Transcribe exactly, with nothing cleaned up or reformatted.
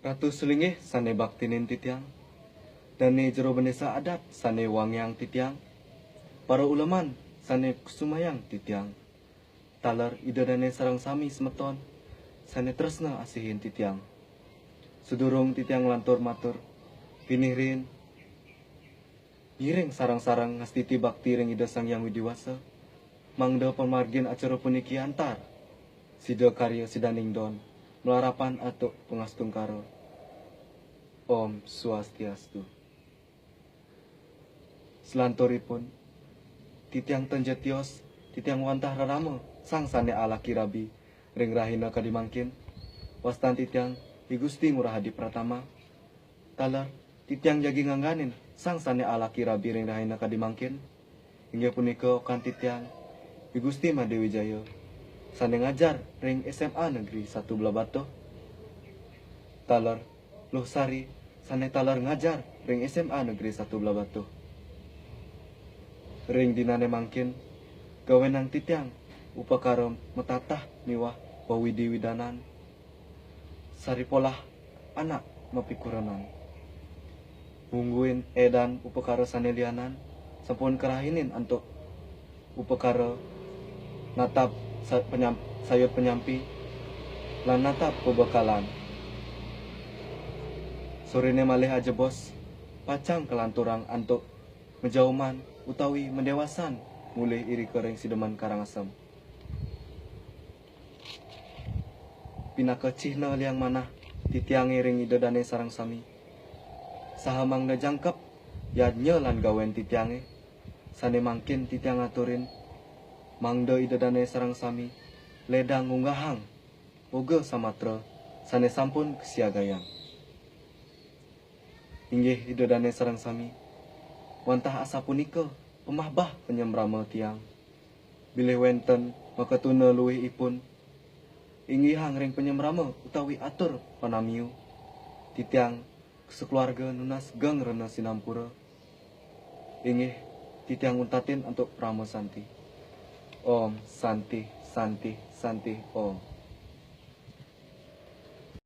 Ratu sulinggih sané baktinin titiang, dané jero bendésa adat sané wangiang titiang, para uleman sané kusumayang titiang, taler Ida dané sareng sami semeton sané tresna asihin titiang. Sedurung titiang nglantur matur, pinih riin ngiring sareng-sareng ngastiti bakti ring Ida Sang Hyang Widi Wasa, mangda pamargin acara puniki antar sida karya sidaning don, malarapan antuk pangastungkara. Om Swastiastu. Selanturipun, titiang tenjet tios, titiang wantah rerama sang sané alaki rabi ring rahina kadi mangkin. Wastan titiang I Gusti Ngurah Adi Pratama. Taler, titiang jagi ngangganin sang sané alaki rabi ring rahina kadi mangkin. Inggih punika okan titiang, I Gusti Madé Wijaya, sané ngajar ring S M A Negeri Satu Blahbatuh. Taler, Luh Sari, sané taler ngajar ring S M A Negeri Satu Blahbatuh. Ring dinané mangkin, gawénang titiang upakara matatah miwah wawidi-widanan. Saripolah anak mapikurenan. Mungguing édan upakara sané lianan sampun karahinin antuk upakara natap sa-, panyam-, sayut panyampi lan natap pabekalan. Soriné malih ajebos pacang kalanturang antuk majauman utawi madéwasan mulih irika ring sidemen Karangasem. Pinaka cihna liang manah titiangé ring Ida dané sareng sami. Saha mangda jangkep yadnya lan gawén titiangé, sané mangkin titiang aturin, mangda Ida dané sareng sami ledang ngunggahang boga samatra sané sampun kasiagayang. Inggih Ida dané sareng sami, wantah asapunika pamahbah panyembrama tiang. Bilih wénten makatuna luihipun, inggihang ring panyembrama utawi atur panamiu, titiang sakeluarga nunas geng rena sinampura. Inggih, titiang untatin antuk parama santi. Om Santi, Santi, Santi, Om.